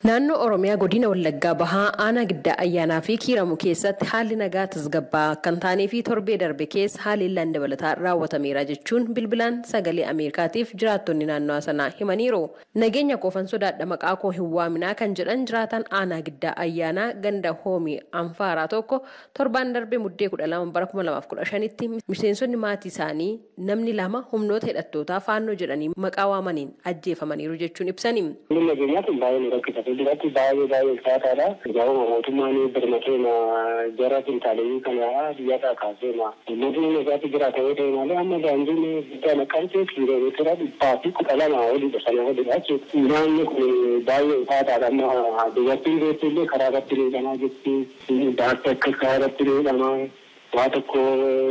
Naannoo Oromiyaa godina Wallaggaa Bahaa aanaa Giddaa Ayyaanaa fi Kiiramu keessatti haalli nagaa tasgabbaa'aa akka hin taanee fi torbee darbe keessa haleellaan dabalataa raawwatameera jechuun bilbilaan Sagalee Ameerikaatiif jiraattonni naannawaa sanaa himaniiru. Nageenya koofan sodaadha, maqaa koo hin waaminaa kan jedhan jiraataan aanaa Giddaa Ayyaanaa ganda Hoomii Anfaaraa tokko, torbaan darbe Muddee 12 bara 2015tti miseensonni maatii isaanii namni lama humnoota hidhattootaa Faannoo jedhanii maqaa waamaniin ajjeefamaniiru jechuun ibsani. Haalli nageenyaa kun baay'ee nu rakkisa. Fuulduratti baay'ee baay'ee ulfaataadha. Egaa mootummaan birmatee jara finxaaleyyii kana biyyarraa kaasee uummatni nagaatti jiraata yoo ta'e malee, amma daandiin guddaa Naqamtee kiiloomeetira 112 olidha, sana olidha jechuudha. Naanni kun baay'ee ulfaataadha. Amma dubartiin deessu illee karaa irratti miidhamaa jirti. Daakta akka karaa irratti miidhamaa. Waa tokko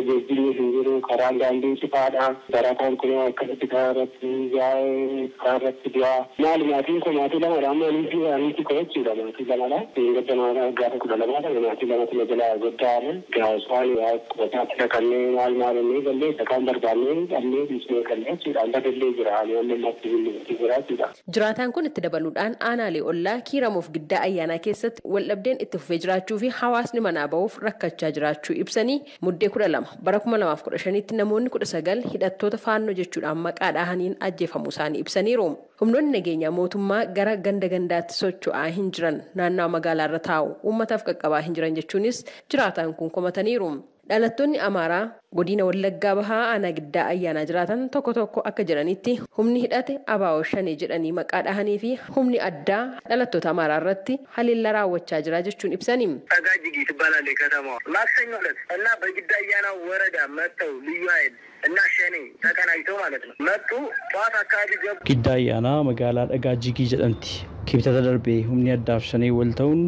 geejjibni hin jiru, karaan daandii cufaadha. Barataan kun akkasitti karaa irratti yaa'ee karaa irratti du'a. Maali, maatiin kun maatii lamadha. Amma aniiti koo jechuudha, maatii lamadha. Gadda gaafa 12 kana maatii lamatu na jalaa goddaa'ame. Gaaswaan qubataatti dhaqannee maal maal inni gallee isa kaan barbaannee dhabnee dhiisnee gallee jechuudha. Amma dallee jira. Ani amma ammatti hin jira jechuudha. Jiraataan kun itti dabaluudhaan aanaalee ollaa Kiiramuuf Giddaa Ayyaanaa keessatti waldhabdeen itti fufee jiraachuu fi hawaasni manaa bahuuf rakkachaa jiraachuu ibsanii, Muddee 12 bara 2015tti namoonni 19 hidhattoota Faannoo jechuudhaan maqaa dhahaniin ajjeefamuu isaanii ibsaniiru. Humnoonni nageenyaa mootummaa gara ganda gandaatti socho'aa hin jiran, naannawa magaalaa irra taa'u, uummataaf qaqqabaa hin jiran jechuunis jiraataan kun komataniiru. Dhalattoonni Amaaraa godina Wallaggaa Bahaa aanaa Giddaa Ayyaanaa jiraatan tokko tokko akka jedhanitti, humni hidhate ABO Shanee jedhanii maqaa dhahanii fi humni addaa dhalattoota Amaaraa irratti haleellaa raawwachaa jira jechuun ibsani. ጠጋጅጊ ትባላለች ከተማዋ። ማክሰኞ ዕለት እና በጊዳ አያና ወረዳ መጥተው ልዩ ኃይል እና ሸኔ ተቀናጅተው ማለት ነው መጡ። ጠዋት አካባቢ ገቡ። Giddaa Ayyaanaa magaalaa Dhagaa Jigii jedhamti. Kibxata darbee humni addaaf Shanee wal ta'uun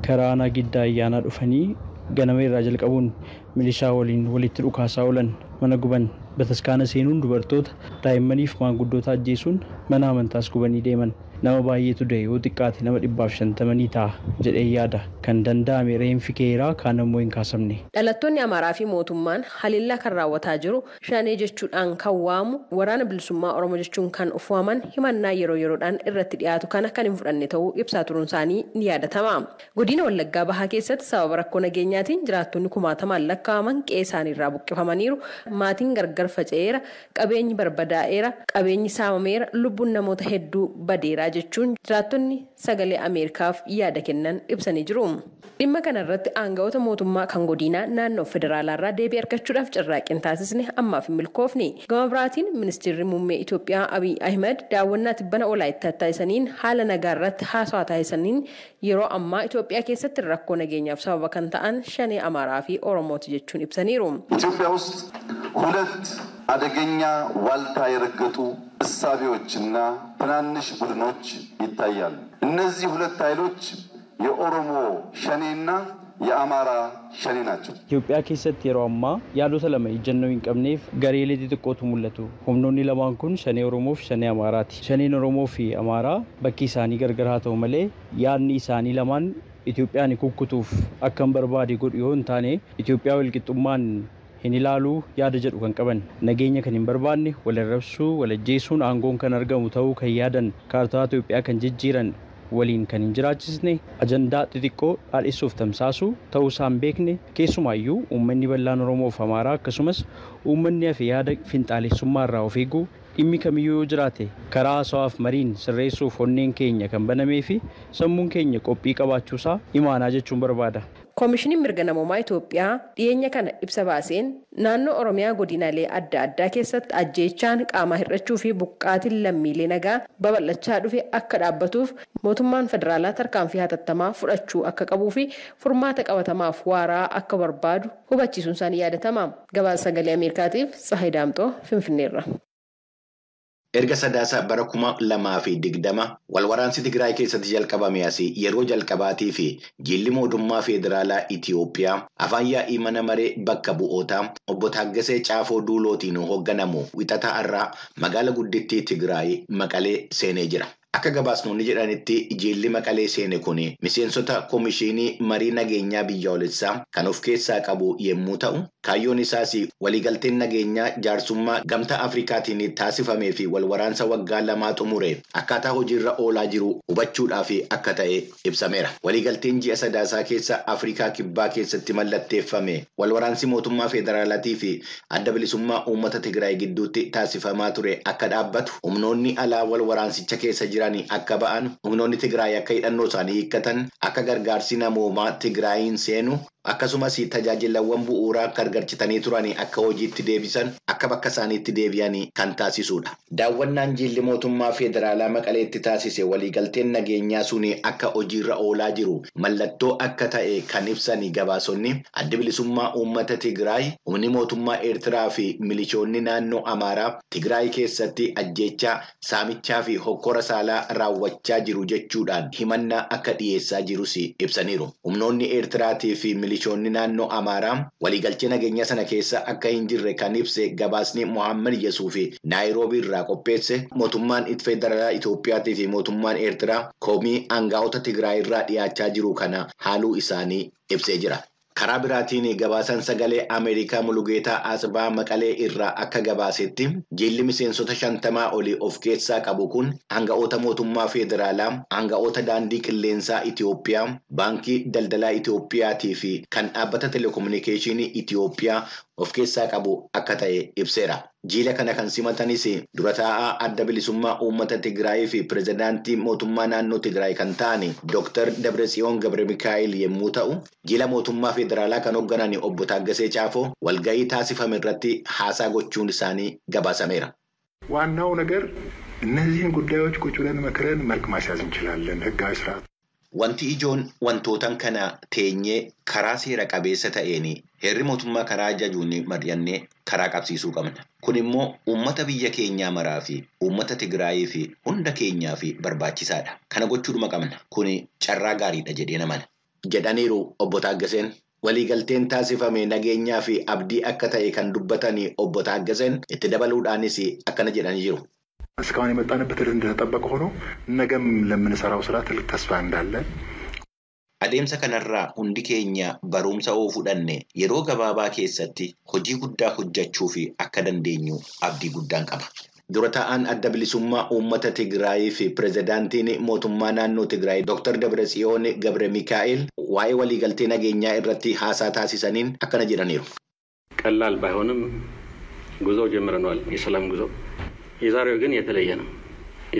karaa aanaa Giddaa Ayyaanaa dhufanii ganama irraa jalqabuun milishaa waliin walitti dhukaasaa oolan, mana guban, bataskaana seenuun dubartoota, daa'immaniif maanguddoota ajjeesuun mana amantaas gubanii deeman. Nama baay'eetu du'e, yoo xiqqaate nama 150 ta'a jedhee yaada. Kan danda'ame reenfi keeraa, kaan ammoo hin kaasamne. Dhalattoonni Amaaraa fi mootummaan haleellaa kan raawwataa jiru Shanee jechuudhaan kan waamu Waraana Bilisummaa Oromoo jechuun kan of waaman himannaa yeroo yeroodhaan irratti dhiyaatu kana kan hin fudhanne ta'uu ibsaa turuun isaanii ni yaadatama. Godina Wallaggaa Bahaa keessatti sababa rakkoo nageenyaatiin jiraattonni kumaatamaan lakkaa'aman qe'ee isaaniirraa buqqifamaniiru. Maatiin gargar faca'eera, qabeenyi barbadaa'eera, qabeenyi saamameera, lubbuun namoota hedduu badeera jechuun jiraattonni Sagalee Ameerikaaf yaada kennan ibsanii jiru. Dhimma kana irratti aanga'oota mootummaa kan godinaa, naannoo, federaalaa irraa deebii argachuudhaaf carraaqqii taasisne ammaaf hin milkoofne. Gama biraatiin ministeerri muummee Itoophiyaa Abiy Ahmed daawwannaa tibbana Olaayittaa taasisaniin haala nagaa irratti haasawaa taasisaniin yeroo ammaa Itoophiyaa keessatti rakkoo nageenyaaf sababa kan ta'an Shanee Amaaraa fi Oromooti jechuun ibsaniiru. ኢትዮጵያ ውስጥ ሁለት አደገኛ ዋልታ የረገጡ እሳቤዎችና ትናንሽ ቡድኖች ይታያሉ። እነዚህ ሁለት ኃይሎች የኦሮሞ ሸኔና የአማራ ሸኔ ናቸው። Itoophiyaa keessatti yeroo ammaa yaadota lama ejjennoo hin qabneef gareelee xixiqqootu mul'atu. Humnoonni lamaan kun Shanee Oromoo fi Shanee Amaaraati. Shaneen Oromoo fi Amaaraa bakki isaanii gargar haa ta'u malee, yaadni isaanii lamaan Itoophiyaan kukkutuuf akka hin barbaade godhu yoo hin taane Itoophiyaa walqixxummaan hin ilaaluu yaada jedhu kan qaban, nageenya kan hin barbaanne, wal arrabsuu, wal ajjeesuun aangoon kan argamu ta'uu kan yaadan, kaartaa Itoophiyaa kan jijjiiran, waliin kan hin jiraachisne ajandaa xixiqqoo dhaadhessuuf tamsaasu ta'uu isaan beekne. Keessumaayyuu uummanni bal'aan Oromoo fi Amaaraa akkasumas uummanni hafe yaada finxaalessummaa irraa of eeguu, dhimmi kamiyyuu yoo jiraate karaa haasawaaf mariin sirreessuuf onneen keenya kan banamee fi sammuun keenya qophii qabaachuusaa imaanaa jechuun barbaada. Koomishiniin Mirga Namoomaa Itoophiyaa dhiyeenya kana ibsa baaseen naannoo Oromiyaa godinaalee adda addaa keessatti ajjeechaan qaamaa hir'achuu fi buqqaatiin lammiilee nagaa babal'achaa dhufe akka dhaabbatuuf mootummaan federaalaa tarkaanfii hatattamaa fudhachuu akka qabuu fi furmaata qabatamaaf waaraa akka barbaadu hubachiisuun isaanii yaadatama. Gabaasa Sagalee Ameerikaatiif Tsahayi Daamxoo, Finfinneerra. Erga Sadaasa bara 2020 walwaraansi Tigraay keessatti jalqabame asii yeroo jalqabaatii fi jilli mootummaa federaalaa Itiyoophiyaa afaan yaa'ii mana maree bakka bu'ootaa obbo Taaggasee Caafoo Duulootiin hoogganamu Wixataa irraa magaala guddittii Tigraay Maqalee seenee jira. Akka gabaasnoonni jedhanitti jilli Maqalee seene kun miseensota Komishinii Marii Nageenyaa Biyyaalessaa kan of keessaa qabu yommuu ta'u, kaayyoon isaas waliigalteen nageenyaa jaarsummaa gamtaa Afrikaatiin taasifamee fi walwaraansa waggaa 2 xumure akkaataa hojiirra oolaa jiru hubachuudhaaf akka ta'e ibsameera. Waliigalteen ji'a Sadaasaa keessa Afrikaa Kibbaa keessatti mallatteeffame walwaraansi mootummaa federaalaatii fi adda bilisummaa uummata Tigraay gidduutti taasifamaa ture akka dhaabbatu, humnoonni alaa walwaraansicha keessa jiran akka ba'an, humnoonni Tigraay akka hidhannoo isaanii hiikkatan, akka gargaarsi namoomaa Tigraayin seenu, akkasumas tajaajilawwan bu'uuraa gargarchitanii turan akka hojiitti deebisan, akka bakka isaaniitti deebi'an kan taasisudha. Daawwannaan jilli mootummaa federaalaa Maqaleetti taasise waliigalteen nageenyaa sun akka hojiirra oolaa jiru mallattoo akka ta'e kan ibsan gabaasonni, adda bilisummaa uummata Tigraay, humni mootummaa Eertiraa fi milishoonni naannoo Amaaraa Tigraay keessatti ajjeechaa, saamichaa fi hokkora saalaa raawwachaa jiru jechuudhaan himannaa akka dhiyeessaa jirus ibsaniiru. Humnoonni Eertiraatii fi milishoonni naannoo Amaaraa waliigaltee nageenyaa sana keessa akka hin jirre kan ibse gabaasni Mohaammed Yesuuf Naayiroobii irraa qopheesse, mootummaan federaalaa Itoophiyaatii fi mootummaan Eertiraa komii aangaa'ota Tigraay irraa dhiyaachaa jiru kana haaluu isaanii ibsee jira. Karaa biraatiin gabaasan sagalee Ameerikaa Mulugeetaa Asbaa Maqalee irraa akka gabaasetti jilli miseensota 50 olii of keessaa qabu kun aanga'oota mootummaa federaalaa, aanga'oota daandii qilleensaa Itoophiyaa, baankii daldalaa Itoophiyaatii fi kan dhaabbata telekominikeeshinii Itoophiyaa of keessaa qabu akka ta'e ibseera. Jila kana kan simatanis dura taa'aa adda bilisummaa uummata Tigraay fi pirezidaantii mootummaa naannoo Tigraay kan ta'an Dr. Dabratsiyoon Gabra-Mikaa'el yommuu ta'u, jila mootummaa federaalaa kan hoogganan obbo Taaggasee Caafoo walga'ii taasifame irratti haasaa gochuun isaanii gabaasameera. ዋናው ነገር እነዚህን ጉዳዮች ቁጭ ብለን መክረን መልክ ማስያዝ እንችላለን። ህጋዊ ስርዓት Wanti ijoon wantootan kana teenyee karaa seera qabeessa ta'een heerri mootummaa karaa ajajuun mari'annee karaa qabsiisuu qabna. Kun immoo uummata biyya keenyaa maraa fi uummata Tigraayii fi hunda keenyaa fi barbaachisaadha. Kana gochuudhuma qabna. Kun carraa gaariidha jedhee namana. Jedhaniiru obbo Taaggaseen. Waliigalteen taasifame nageenyaa fi abdii akka ta'e kan dubbatan obbo Taaggaseen itti dabaluudhaanis akkana jedhanii jiru. እስካሁን የመጣንበት ሂደት እንደተጠበቀ ሆኖ ነገም ለምንሰራው ስራ ትልቅ ተስፋ እንዳለ Adeemsa kanarraa hundi keenya barumsa oo fudhanne yeroo gabaabaa keessatti hojii guddaa hojjechuu fi akka dandeenyu abdii guddaan qaba. Dura taa'aan adda bilisummaa uummata Tigraay fi pirezidaantiin mootummaa naannoo Tigraay Dr. Dabratsiyoon Gabra-Mikaa'el waa'ee waliigaltee nageenyaa irratti haasaa taasisaniin akkana jedhaniiru. ቀላል ባይሆንም ጉዞ ጀምረነዋል። የሰላም ጉዞ የዛሬው ግን የተለየ ነው።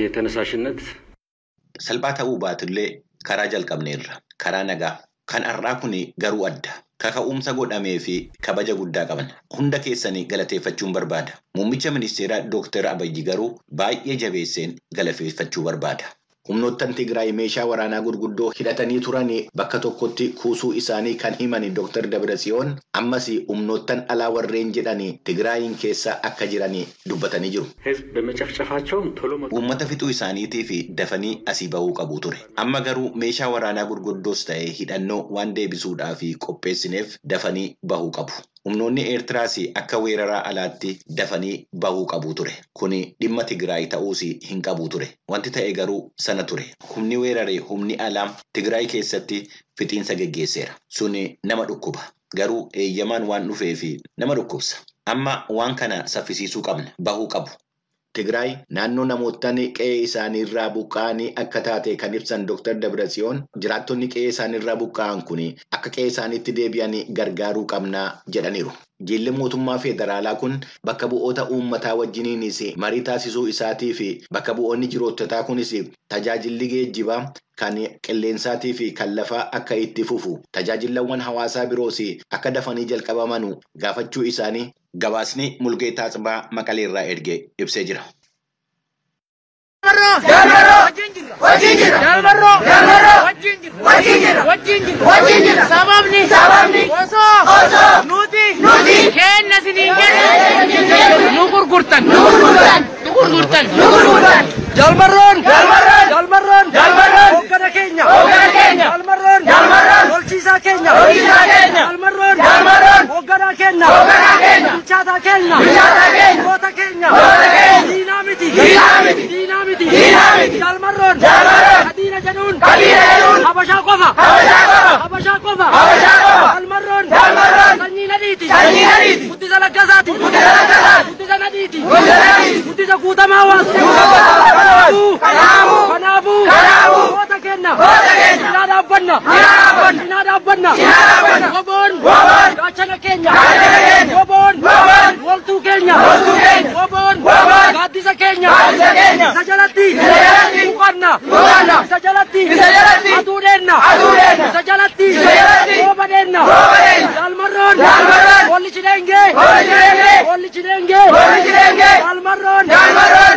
የተነሳሽነት Salphaa ta'uu baatullee karaa jalqabneerra. Karaa nagaa. Kan har'aa kun garuu adda. Kaka'umsa godhamee fi kabaja guddaa qaban. Hunda keessanii galateeffachuun barbaada. Muummicha ministeeraa Dr. Abiyyi garuu baay'ee jabeesseen galateeffachuu barbaada. Humnoottan Tigraay meeshaa waraanaa gurguddoo hidhatanii turan bakka tokkotti kuusuu isaanii kan himan Dr. Dabratsiyoon ammas humnoottan alaa warreen jedhan Tigraayin keessa akka jiran dubbatanii jiru. ህዝብ በመጨፍጨፋቸውም ቶሎ Uummata fixuu isaaniitii fi dafanii asii bahuu qabu ture. Amma garuu meeshaa waraanaa gurguddoos ta'e hidhannoo waan deebisuudhaaf qopheessineef dafanii bahuu qabu. Humnoonni Eertiraas akka weeraraa alaatti dafanii bahuu qabu ture. Kuni dhimma Tigraay ta'uus hin qabu ture. Wanti ta'e garuu sana ture. Humni weeraree humni alaa Tigraay keessatti fixiinsa geggeesseera. Suni nama dhukkuba. Garuu eeyyamaan waan dhufeef nama dhukkubsa. Amma waan kana saffisiisuu qabna. Bahuu qabu. Tigraay naannoo namoottan qe'ee isaaniirraa buqqa'anii akka taate kan ibsan Dr. Dabratsiyoon jiraattonni qe'ee isaaniirraa buqqa'an kun akka qe'ee isaaniitti deebi'an gargaaruu qabnaa jedhaniiru. Jilli mootummaa federaalaa kun bakka bu'oota uummataa wajjiniinis marii taasisuu isaatii fi bakka bu'oonni jiraattotaa kunis tajaajilli geejjibaa kan qilleensaatii fi kan lafaa akka itti fufu tajaajilawwan hawaasaa biroos akka dafanii jalqabaman gaafachuu isaanii gabaasni Mulgeetaa Tsibaa Maqaleerraa erge ibsee jira. Sababni osoo nuti kenna isiniin jennu nu gurgurtan nu gurgurtan Jalmarroon Jalmarroon hoggana keenya Jalmarroon lolchiisaa keenya Jalmarroon hoggana keenya bilchaataa keenya goota keenya diinaa miti diinaa miti Diina miti. Jaalmarroon. Jaalmarroon. Kadiina jedhuun. Kadiina jedhuun. Habashaa qofa. Habashaa qofa. Habashaa qofa. Habashaa qofa. Jaalmarroon. Jaalmarroon. Sanyii nadhiiti. Sanyii nadhiiti. Guddisa Laggasaati. Guddisa Laggasaati. Guddisa nadhiiti. Guddisa nadhiiti. Guddisa Guutamaa Hawaas. Kanaafuu. Kanaafuu. Kanaafuu. Kanaafuu. Goota kenna. Goota kenna. Cinaa dhaabbanna. Cinaa dhaabbanna. Cinaa dhaabbanna. Cinaa dhaabbanna. Woboon. Woboon. Gaachana keenya. Gaachana keenya. Woboon. Woboon. Woltuu keenya. Woltuu keenya. Woboon. Woboon. Gaaddisa keenya. Gaaddisa keenya. Isa jalatti. Isa jalatti. Tuqanna. Tuqanna. Isa jalatti. Isa jalatti. Aduu dheenna. Aduu dheenna. Isa jalatti. Isa jalatti. Rooba dheenna. Rooba dheenna. Jaalmarroon. Jaalmarroon. Hoolli Chidengee. Hoolli Chidengee. Hoolli Chidengee. Hoolli Chidengee. Jaalmarroon. Jaalmarroon.